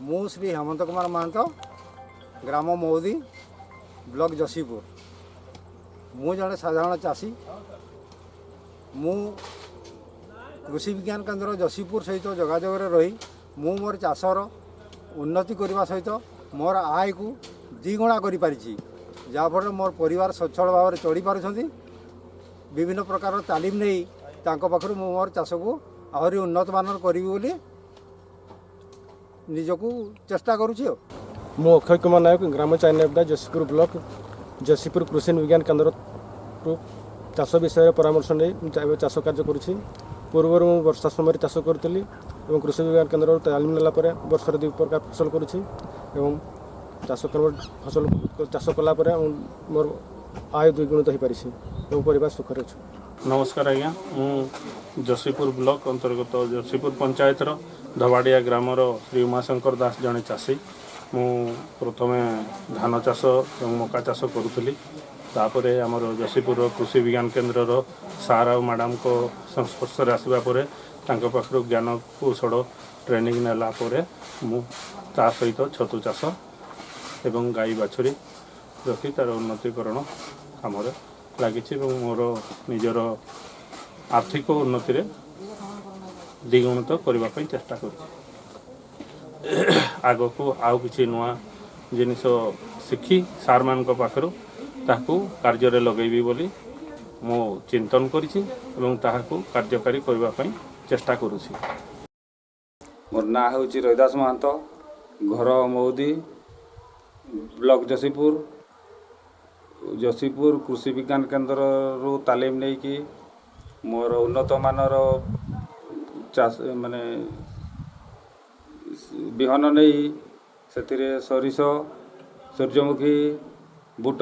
ମୁଁ ଶ୍ରୀ ହେମନ୍ତ କୁମାର ମହାନ୍ତ, ଗ୍ରାମ ମଉଦି, ବ୍ଲକ ଯଶୀପୁର। ମୁଁ ଜଣେ ସାଧାରଣ ଚାଷୀ। ମୁଁ କୃଷି ବିଜ୍ଞାନ କେନ୍ଦ୍ର ଯଶୀପୁର ସହିତ ଯୋଗାଯୋଗରେ ରହି ମୁଁ ମୋର ଚାଷର ଉନ୍ନତି କରିବା ସହିତ ମୋର ଆୟକୁ ଦ୍ୱିଗୁଣା କରିପାରିଛି, ଯାହାଫଳରେ ମୋର ପରିବାର ସଚ୍ଛଳ ଭାବରେ ଚଳିପାରୁଛନ୍ତି। ବିଭିନ୍ନ ପ୍ରକାରର ତାଲିମ ନେଇ ତାଙ୍କ ପାଖରୁ ମୁଁ ମୋର ଚାଷକୁ ଆହୁରି ଉନ୍ନତମାନର କରିବି ବୋଲି ନିଜକୁ ଚେଷ୍ଟା କରୁଛି। ଆଉ ମୁଁ ଅକ୍ଷୟ କୁମାର ନାୟକ, ଗ୍ରାମ ଚାଇନାବଦା, ଯଶୀପୁର ବ୍ଲକ। ଯଶୀପୁର କୃଷି ବିଜ୍ଞାନ କେନ୍ଦ୍ରରୁ ଚାଷ ବିଷୟରେ ପରାମର୍ଶ ନେଇ ମୁଁ ଏବେ ଚାଷ କାର୍ଯ୍ୟ କରୁଛି। ପୂର୍ବରୁ ମୁଁ ବର୍ଷା ସମୟରେ ଚାଷ କରୁଥିଲି ଏବଂ କୃଷି ବିଜ୍ଞାନ କେନ୍ଦ୍ରରୁ ତାଲିମ ନେଲା ପରେ ବର୍ଷରେ ଦୁଇ ପ୍ରକାର ଫସଲ କରୁଛି ଏବଂ ଚାଷ ଫସଲ ଚାଷ କଲା ପରେ ମୋର ଆୟ ଦ୍ୱିଗୁଣିତ ହୋଇପାରିଛି ଏବଂ ପରିବାର ସୁଖରେ ଅଛୁ। ନମସ୍କାର ଆଜ୍ଞା। ମୁଁ ଯଶୀପୁର ବ୍ଲକ ଅନ୍ତର୍ଗତ ଯଶୀପୁର ପଞ୍ଚାୟତର ଧବାଡ଼ିଆ ଗ୍ରାମର ଶ୍ରୀ ଉମାଶଙ୍କର ଦାସ, ଜଣେ ଚାଷୀ। ମୁଁ ପ୍ରଥମେ ଧାନ ଚାଷ ଏବଂ ମକା ଚାଷ କରୁଥିଲି। ତାପରେ ଆମର ଯଶୀପୁରର କୃଷି ବିଜ୍ଞାନ କେନ୍ଦ୍ରର ସାର୍ ଆଉ ମ୍ୟାଡ଼ାମଙ୍କ ସଂସ୍ପର୍ଶରେ ଆସିବା ପରେ, ତାଙ୍କ ପାଖରୁ ଜ୍ଞାନ କୌଶଳ ଟ୍ରେନିଂ ନେଲା ପରେ ମୁଁ ତା ସହିତ ଛତୁ ଚାଷ ଏବଂ ଗାଈ ବାଛୁରୀ ରଖି ତା'ର ଉନ୍ନତିକରଣ କାମରେ ଲାଗିଛି ଏବଂ ମୋର ନିଜର ଆର୍ଥିକ ଉନ୍ନତିରେ ଦ୍ୱିଗୁଣିତ କରିବା ପାଇଁ ଚେଷ୍ଟା କରୁଛି। ଆଗକୁ ଆଉ କିଛି ନୂଆ ଜିନିଷ ଶିଖି ସାର୍ମାନଙ୍କ ପାଖରୁ ତାହାକୁ କାର୍ଯ୍ୟରେ ଲଗେଇବି ବୋଲି ମୁଁ ଚିନ୍ତନ କରିଛି ଏବଂ ତାହାକୁ କାର୍ଯ୍ୟକାରୀ କରିବା ପାଇଁ ଚେଷ୍ଟା କରୁଛି। ମୋର ନାଁ ହେଉଛି ରୋହିଦାସ ମହାନ୍ତ, ଘର ମଉଦି, ବ୍ଲକ ଯଶୀପୁର। ଯଶୀପୁର କୃଷି ବିଜ୍ଞାନ କେନ୍ଦ୍ରରୁ ତାଲିମ ନେଇକି ମୋର ଉନ୍ନତମାନର ଚାଷ ମାନେ ବିହନ ନେଇ ସେଥିରେ ସୋରିଷ, ସୂର୍ଯ୍ୟମୁଖୀ, ବୁଟ,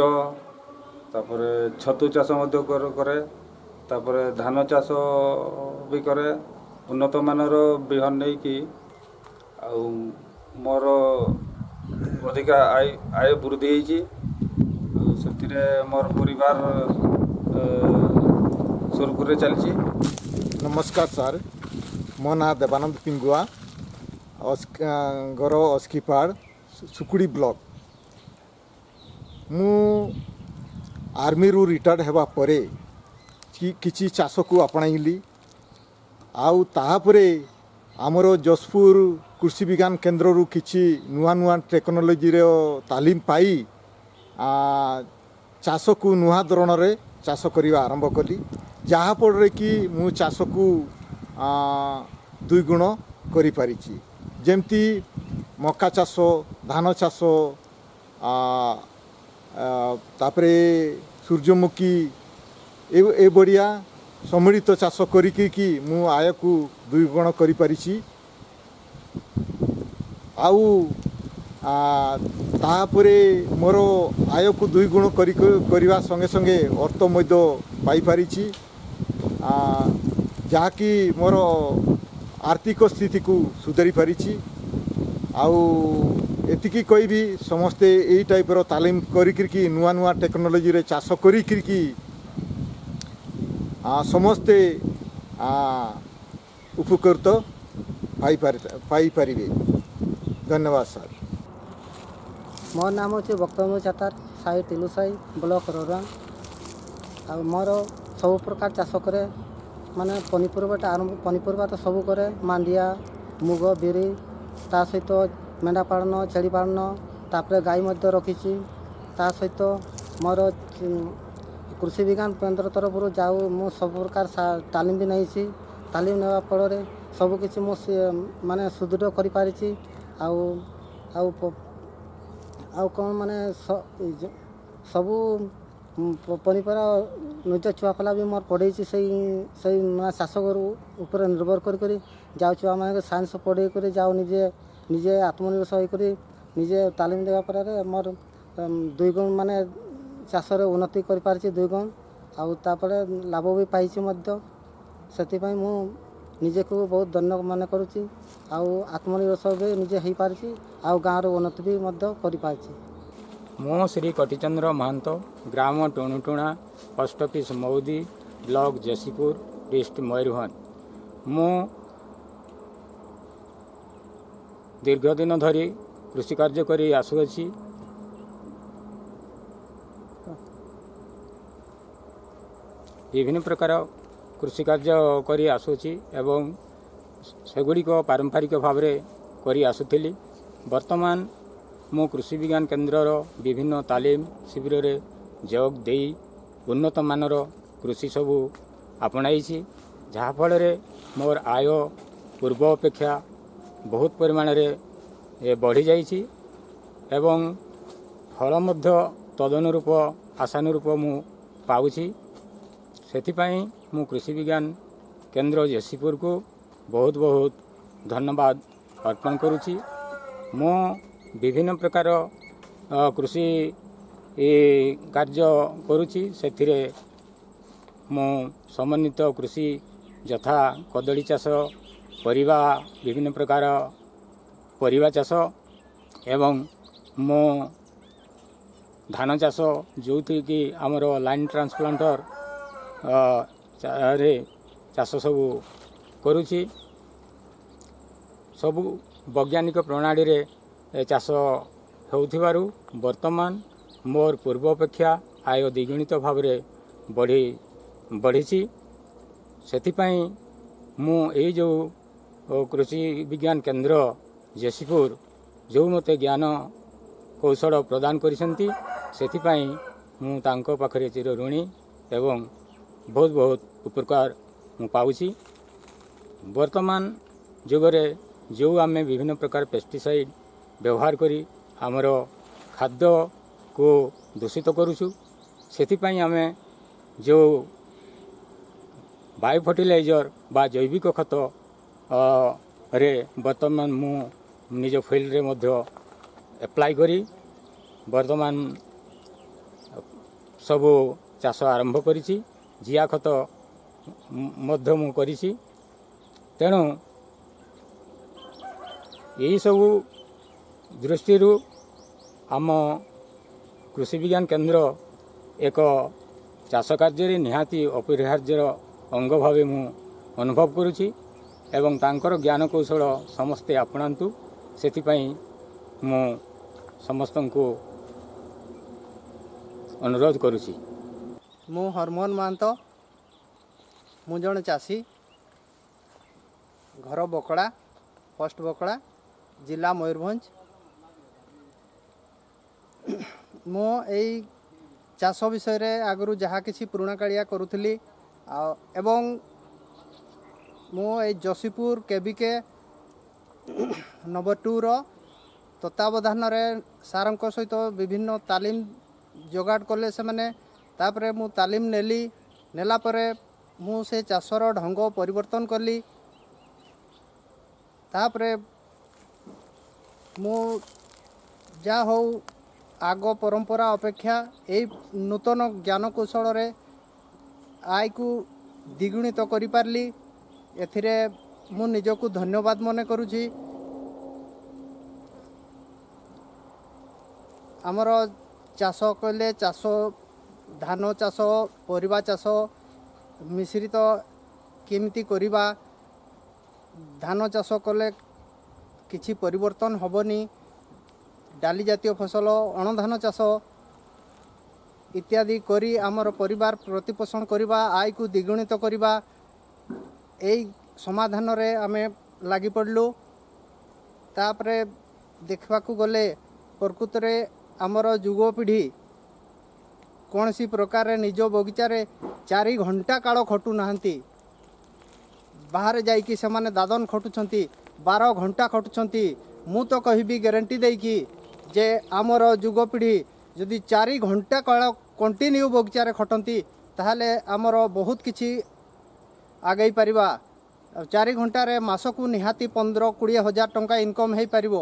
ତାପରେ ଛତୁ ଚାଷ ମଧ୍ୟ କରେ, ତାପରେ ଧାନ ଚାଷ ବି କରେ ଉନ୍ନତମାନର ବିହନ ନେଇକି। ଆଉ ମୋର ଅଧିକା ଆୟ ବୃଦ୍ଧି ହେଇଛି ଆଉ ସେଥିରେ ମୋର ପରିବାର ସୁରୁଖୁରୁରେ ଚାଲିଛି। ନମସ୍କାର ସାର୍, ମୋ ନାଁ ଦେବାନନ୍ଦ ପିଙ୍ଗୁଆ, ଘର ଅସ୍କିପାଡ଼, ସୁକୁଡ଼ି ବ୍ଲକ। ମୁଁ ଆର୍ମିରୁ ରିଟାୟାର୍ଡ଼ ହେବା ପରେ କିଛି ଚାଷକୁ ଆପଣାଇଲି। ଆଉ ତାହାପରେ ଆମର ଯଶପୁର କୃଷି ବିଜ୍ଞାନ କେନ୍ଦ୍ରରୁ କିଛି ନୂଆ ନୂଆ ଟେକ୍ନୋଲୋଜିର ତାଲିମ ପାଇ ଚାଷକୁ ନୂଆ ଧରଣରେ ଚାଷ କରିବା ଆରମ୍ଭ କଲି, ଯାହାଫଳରେ କି ମୁଁ ଚାଷକୁ ଦୁଇଗୁଣ କରିପାରିଛି। ଯେମିତି ମକା ଚାଷ, ଧାନ ଚାଷ, ତାପରେ ସୂର୍ଯ୍ୟମୁଖୀ, ଏ ବଢ଼ିଆ ସମ୍ମିଳିତ ଚାଷ କରିକି କି ମୁଁ ଆୟକୁ ଦୁଇଗୁଣ କରିପାରିଛି। ଆଉ ତାପରେ ମୋର ଆୟକୁ ଦୁଇଗୁଣ କରିବା ସଙ୍ଗେ ସଙ୍ଗେ ଅର୍ଥ ମଧ୍ୟ ପାଇପାରିଛି, ଯାହାକି ମୋର ଆର୍ଥିକ ସ୍ଥିତିକୁ ସୁଧାରି ପାରିଛି। ଆଉ ଏତିକି କହିବି, ସମସ୍ତେ ଏଇ ଟାଇପ୍ର ତାଲିମ କରିକିରି ନୂଆ ନୂଆ ଟେକ୍ନୋଲୋଜିରେ ଚାଷ କରିକିରି ସମସ୍ତେ ଉପକୃତ ପାଇପାରିବେ। ଧନ୍ୟବାଦ ସାର୍। ମୋ ନାମ ହେଉଛି ବକ୍ତବ୍ୟ ଛାତାର, ସାହି ଟିଲୁସାହି, ବ୍ଲକ ରରାଣ। ଆଉ ମୋର ସବୁ ପ୍ରକାର ଚାଷ କରେ, ମାନେ ପନିପରିବାଟା ଆରମ୍ଭ, ପନିପରିବା ତ ସବୁ କରେ, ମାଣ୍ଡିଆ, ମୁଗ, ବିରି, ତା ସହିତ ମେଣ୍ଢା ପାଳନ, ଛେଳି ପାଳନ, ତାପରେ ଗାଈ ମଧ୍ୟ ରଖିଛି। ତା ସହିତ ମୋର କୃଷି ବିଜ୍ଞାନ କେନ୍ଦ୍ର ତରଫରୁ ଯାଉ ମୁଁ ସବୁ ପ୍ରକାର ତାଲିମ ବି ନେଇଛି। ତାଲିମ ନେବା ଫଳରେ ସବୁକିଛି ମୁଁ ସେ ମାନେ ସୁଦୃଢ଼ କରିପାରିଛି। ଆଉ ଆଉ କ'ଣ ମାନେ ସବୁ ପନିପରିବା ନିଜ ଛୁଆ ପିଲା ବି ମୋର ପଢ଼େଇଛି। ସେଇ ମାନେ ଚାଷ ଉପରେ ନିର୍ଭର କରି କରି ଯାଉ ଛୁଆମାନଙ୍କୁ ସାଇନ୍ସ ପଢ଼େଇ କରି ଯାଉ ନିଜେ ନିଜେ ଆତ୍ମନିର୍ଭର ହେଇକରି ନିଜେ ତାଲିମ ଦେବା ଫଳରେ ମୋର ଦୁଇଗୁଣ ମାନେ ଚାଷରେ ଉନ୍ନତି କରିପାରିଛି ଦୁଇଗୁଣ। ଆଉ ତାପରେ ଲାଭ ବି ପାଇଛି ମଧ୍ୟ। ସେଥିପାଇଁ ମୁଁ ନିଜକୁ ବହୁତ ଧନ୍ୟ ମନେ କରୁଛି ଆଉ ଆତ୍ମନିର୍ଭରଶୀଳ ବି ନିଜେ ହେଇପାରିଛି ଆଉ ଗାଁର ଉନ୍ନତି ବି ମଧ୍ୟ କରିପାରିଛି। ମୁଁ ଶ୍ରୀ କଟିଚନ୍ଦ୍ର ମହାନ୍ତ, ଗ୍ରାମ Tunutuna, post office Maudi, block Jashipur, district Mayurbhanj. ମୁଁ ଦୀର୍ଘ ଦିନ ଧରି କୃଷି କାର୍ଯ୍ୟ କରି ଆସୁଅଛି। ବିଭିନ୍ନ ପ୍ରକାର କୃଷି କାର୍ଯ୍ୟ କରି ଆସୁଅଛି ଏବଂ ସେଗୁଡ଼ିକ ପାରମ୍ପରିକ ଭାବରେ କରି ଆସୁଥିଲି। ବର୍ତ୍ତମାନ ମୁଁ କୃଷି ବିଜ୍ଞାନ କେନ୍ଦ୍ରର ବିଭିନ୍ନ ତାଲିମ ଶିବିରରେ ଯୋଗ ଦେଇ ଉନ୍ନତମାନର କୃଷି ସବୁ ଆପଣାଇଛି, ଯାହାଫଳରେ ମୋର ଆୟ ପୂର୍ବ ଅପେକ୍ଷା ବହୁତ ପରିମାଣରେ ବଢ଼ିଯାଇଛି ଏବଂ ଫଳ ମଧ୍ୟ ତଦନୁରୂପ ଆଶାନୁରୂପ ମୁଁ ପାଉଛି। ସେଥିପାଇଁ ମୁଁ କୃଷି ବିଜ୍ଞାନ କେନ୍ଦ୍ର ଯଶୀପୁରକୁ ବହୁତ ବହୁତ ଧନ୍ୟବାଦ ଅର୍ପଣ କରୁଛି। ମୁଁ ବିଭିନ୍ନ ପ୍ରକାର କୃଷି କାର୍ଯ୍ୟ କରୁଛି। ସେଥିରେ ମୁଁ ସମନ୍ୱିତ କୃଷି ଯଥା କଦଳୀ ଚାଷ, ପରିବା, ବିଭିନ୍ନ ପ୍ରକାର ପରିବା ଚାଷ ଏବଂ ମୁଁ ଧାନ ଚାଷ, ଯେଉଁଥିରେ କି ଆମର ଲାଇନ୍ ଟ୍ରାନ୍ସପ୍ଲାଣ୍ଟର ରେ ଚାଷ ସବୁ କରୁଛି। ସବୁ ବୈଜ୍ଞାନିକ ପ୍ରଣାଳୀରେ ଚାଷ ହେଉଥିବାରୁ ବର୍ତ୍ତମାନ ମୋର ପୂର୍ବ ଅପେକ୍ଷା ଆୟ ଦ୍ୱିଗୁଣିତ ଭାବରେ ବଢ଼ିଛି। ସେଥିପାଇଁ ମୁଁ ଏଇ ଯେଉଁ କୃଷି ବିଜ୍ଞାନ କେନ୍ଦ୍ର ଯଶୀପୁର ଯେଉଁ ମୋତେ ଜ୍ଞାନ କୌଶଳ ପ୍ରଦାନ କରିଛନ୍ତି, ସେଥିପାଇଁ ମୁଁ ତାଙ୍କ ପାଖରେ ଚିର ଋଣୀ ଏବଂ ବହୁତ ବହୁତ ଉପକାର ମୁଁ ପାଉଛି। ବର୍ତ୍ତମାନ ଯୁଗରେ ଯେଉଁ ଆମେ ବିଭିନ୍ନ ପ୍ରକାର ପେଷ୍ଟିସାଇଡ଼୍ ବ୍ୟବହାର କରି ଆମର ଖାଦ୍ୟକୁ ଦୂଷିତ କରୁଛୁ, ସେଥିପାଇଁ ଆମେ ଯେଉଁ ବାୟୋ ଫର୍ଟିଲାଇଜର୍ ବା ଜୈବିକ ଖତ ରେ ବର୍ତ୍ତମାନ ମୁଁ ନିଜ ଫିଲ୍ଡରେ ମଧ୍ୟ ଆପ୍ଲାଏ କରି ବର୍ତ୍ତମାନ ସବୁ ଚାଷ ଆରମ୍ଭ କରିଛି। ଜିଆ ଖତ ମଧ୍ୟ ମୁଁ କରିଛି। ତେଣୁ ଏହିସବୁ ଦୃଷ୍ଟିରୁ ଆମ କୃଷି ବିଜ୍ଞାନ କେନ୍ଦ୍ର ଏକ ଚାଷ କାର୍ଯ୍ୟରେ ନିହାତି ଅପରିହାର୍ଯ୍ୟର ଅଙ୍ଗ ଭାବେ ମୁଁ ଅନୁଭବ କରୁଛି ଏବଂ ତାଙ୍କର ଜ୍ଞାନକୌଶଳ ସମସ୍ତେ ଆପଣାନ୍ତୁ, ସେଥିପାଇଁ ମୁଁ ସମସ୍ତଙ୍କୁ ଅନୁରୋଧ କରୁଛି। ମୁଁ ହରମୋହନ ମହାନ୍ତ, ମୁଁ ଜଣେ ଚାଷୀ। ଘର ବକଳା, ପୋଷ୍ଟ ବକଳା, ଜିଲ୍ଲା ମୟୂରଭଞ୍ଜ। ମୁଁ ଏଇ ଚାଷ ବିଷୟରେ ଆଗରୁ ଯାହା କିଛି ପୁରୁଣା କାଳିଆ କରୁଥିଲି ଆଉ ଏବଂ ମୁଁ ଏଇ ଯଶୀପୁର କେବିକେ ନମ୍ବର 2ର ତତ୍ତ୍ୱାବଧାନରେ ସାର୍ଙ୍କ ସହିତ ବିଭିନ୍ନ ତାଲିମ ଯୋଗାଡ଼ କଲେ ସେମାନେ। ତାପରେ ମୁଁ ତାଲିମ ନେଲି। ନେଲା ପରେ ମୁଁ ସେ ଚାଷର ଢଙ୍ଗ ପରିବର୍ତ୍ତନ କଲି। ତାପରେ ମୁଁ ଯାହା ହଉ ଆଗ ପରମ୍ପରା ଅପେକ୍ଷା ଏଇ ନୂତନ ଜ୍ଞାନକୌଶଳରେ ଆୟକୁ ଦ୍ୱିଗୁଣିତ କରିପାରିଲି। ଏଥିରେ ମୁଁ ନିଜକୁ ଧନ୍ୟବାଦ ମନେ କରୁଛି। ଆମର ଚାଷ କହିଲେ ଚାଷ, ଧାନ ଚାଷ, ପରିବା ଚାଷ ମିଶ୍ରିତ କେମିତି କରିବା, ଧାନ ଚାଷ କଲେ କିଛି ପରିବର୍ତ୍ତନ ହେବନି, ଡାଲି ଜାତୀୟ ଫସଲ, ଅଣଧାନ ଚାଷ ଇତ୍ୟାଦି କରି ଆମର ପରିବାର ପ୍ରତିପୋଷଣ କରିବା, ଆୟକୁ ଦ୍ୱିଗୁଣିତ କରିବା, ଏଇ ସମାଧାନରେ ଆମେ ଲାଗି ପଡ଼ିଲୁ। ତାପରେ ଦେଖିବାକୁ ଗଲେ ପ୍ରକୃତରେ ଆମର ଯୁବପିଢ଼ି କୌଣସି ପ୍ରକାରରେ ନିଜ ବଗିଚାରେ 4 ଘଣ୍ଟା କାଳ ଖଟୁନାହାନ୍ତି। ବାହାରେ ଯାଇକି ସେମାନେ ଦାଦନ ଖଟୁଛନ୍ତି, 12 ଘଣ୍ଟା ଖଟୁଛନ୍ତି। ମୁଁ ତ କହିବି ଗ୍ୟାରେଣ୍ଟି ଦେଇକି ଯେ ଆମର ଯୁବପିଢ଼ି ଯଦି 4 ଘଣ୍ଟା କାଳ କଣ୍ଟିନ୍ୟୁ ବଗିଚାରେ ଖଟନ୍ତି, ତାହେଲେ ଆମର ବହୁତ କିଛି ଆଗେଇ ପାରିବା। 4 ଘଣ୍ଟାରେ ମାସକୁ ନିହାତି 15-20 ହଜାର ଟଙ୍କା ଇନକମ୍ ହେଇପାରିବ।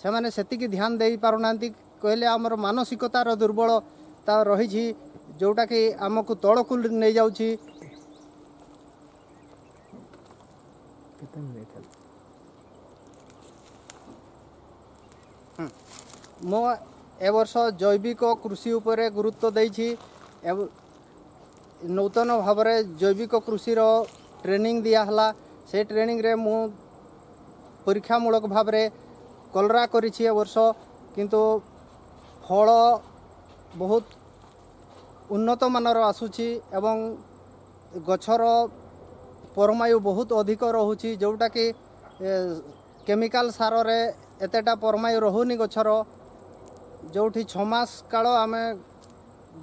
ସେମାନେ ସେତିକି ଧ୍ୟାନ ଦେଇପାରୁନାହାନ୍ତି। କହିଲେ ଆମର ମାନସିକତାର ଦୁର୍ବଳତା ରହିଛି, ଯେଉଁଟାକି ଆମକୁ ତଳକୁ ନେଇଯାଉଛି। ମୁଁ ଏ ବର୍ଷ ଜୈବିକ କୃଷି ଉପରେ ଗୁରୁତ୍ୱ ଦେଇଛି। ନୂତନ ଭାବରେ ଜୈବିକ କୃଷିର ଟ୍ରେନିଂ ଦିଆହେଲା। ସେ ଟ୍ରେନିଂରେ ମୁଁ ପରୀକ୍ଷାମୂଳକ ଭାବରେ କଲରା କରିଛି ଏ ବର୍ଷ, କିନ୍ତୁ ଫଳ ବହୁତ ଉନ୍ନତମାନର ଆସୁଛି ଏବଂ ଗଛର ପରମାୟୁ ବହୁତ ଅଧିକ ରହୁଛି, ଯେଉଁଟାକି କେମିକାଲ ସାରରେ ଏତେଟା ପରମାୟୁ ରହୁନି ଗଛର। ଯେଉଁଠି 6 ମାସ କାଳ ଆମେ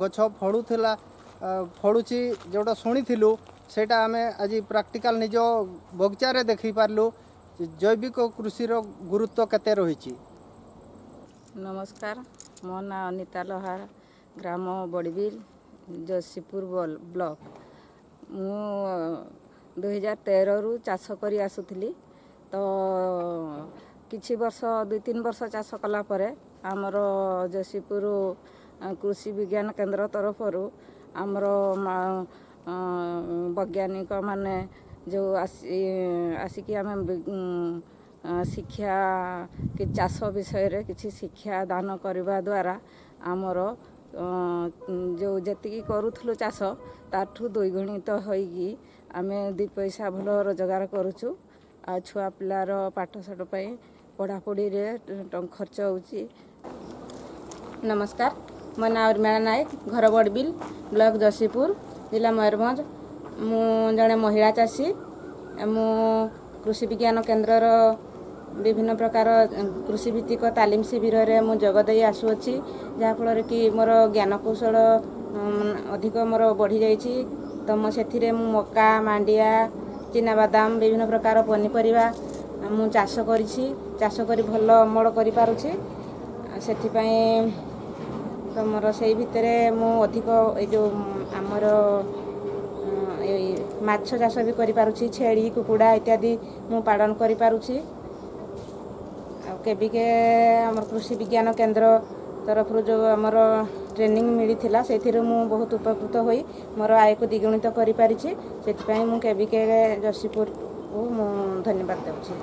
ଗଛ ଫଳୁଥିଲା, ଫଳୁଛି ଯେଉଁଟା ଶୁଣିଥିଲୁ, ସେଇଟା ଆମେ ଆଜି ପ୍ରାକ୍ଟିକାଲ ନିଜ ବଗିଚାରେ ଦେଖିପାରିଲୁ ଜୈବିକ କୃଷିର ଗୁରୁତ୍ୱ କେତେ ରହିଛି। ନମସ୍କାର, ମୋ ନାଁ ଅନିତା ଲୋହାର, ଗ୍ରାମ ବଡ଼ବିଲ, ଯଶୀପୁର ବ୍ଲକ। ମୁଁ 2013ରୁ ଚାଷ କରି ଆସୁଥିଲି। ତ କିଛି ବର୍ଷ, 2-3 ବର୍ଷ ଚାଷ କଲା ପରେ ଆମର ଯଶୀପୁର କୃଷି ବିଜ୍ଞାନ କେନ୍ଦ୍ର ତରଫରୁ ଆମର ବୈଜ୍ଞାନିକମାନେ ଯେଉଁ ଆସିକି ଆମେ ଶିକ୍ଷା କି ଚାଷ ବିଷୟରେ କିଛି ଶିକ୍ଷା ଦାନ କରିବା ଦ୍ୱାରା ଆମର ଯେଉଁ ଯେତିକି କରୁଥିଲୁ ଚାଷ, ତାଠୁ ଦ୍ୱିଗୁଣିତ ହୋଇକି ଆମେ 2 ପଇସା ଭଲ ରୋଜଗାର କରୁଛୁ। ଆଉ ଛୁଆ ପିଲାର ପାଠଶାଠ ପାଇଁ ପଢ଼ାପଢ଼ିରେ ଖର୍ଚ୍ଚ ହେଉଛି। ନମସ୍କାର, ମୋ ନାଁ ଉର୍ମିଳା ନାୟକ, ଘର ବଡ଼ବିଲ, ବ୍ଲକ ଯଶୀପୁର, ଜିଲ୍ଲା ମୟୂରଭଞ୍ଜ। ମୁଁ ଜଣେ ମହିଳା ଚାଷୀ। ମୁଁ କୃଷି ବିଜ୍ଞାନ କେନ୍ଦ୍ରର ବିଭିନ୍ନ ପ୍ରକାର କୃଷିଭିତ୍ତିକ ତାଲିମ ଶିବିରରେ ମୁଁ ଯୋଗ ଦେଇ ଆସୁଅଛି, ଯାହାଫଳରେ କି ମୋର ଜ୍ଞାନକୌଶଳ ଅଧିକ ମୋର ବଢ଼ିଯାଇଛି। ତ ମୁଁ ସେଥିରେ ମୁଁ ମକା, ମାଣ୍ଡିଆ, ଚିନାବାଦାମ, ବିଭିନ୍ନ ପ୍ରକାର ପନିପରିବା ମୁଁ ଚାଷ କରିଛି। ଚାଷ କରି ଭଲ ଅମଳ କରିପାରୁଛି। ସେଥିପାଇଁ ତ ମୋର ସେଇ ଭିତରେ ମୁଁ ଅଧିକ ଏଇ ଯେଉଁ ଆମର ଏଇ ମାଛ ଚାଷ ବି କରିପାରୁଛି, ଛେଳି, କୁକୁଡ଼ା ଇତ୍ୟାଦି ମୁଁ ପାଳନ କରିପାରୁଛି। ଆଉ କେବିକେ ଆମର କୃଷି ବିଜ୍ଞାନ କେନ୍ଦ୍ର ତରଫରୁ ଯେଉଁ ଆମର ଟ୍ରେନିଂ ମିଳିଥିଲା, ସେଇଥିରୁ ମୁଁ ବହୁତ ଉପକୃତ ହୋଇ ମୋର ଆୟକୁ ଦ୍ୱିଗୁଣିତ କରିପାରିଛି। ସେଥିପାଇଁ ମୁଁ କେବିକେ ଯଶୀପୁରକୁ ମୁଁ ଧନ୍ୟବାଦ ଦେଉଛି।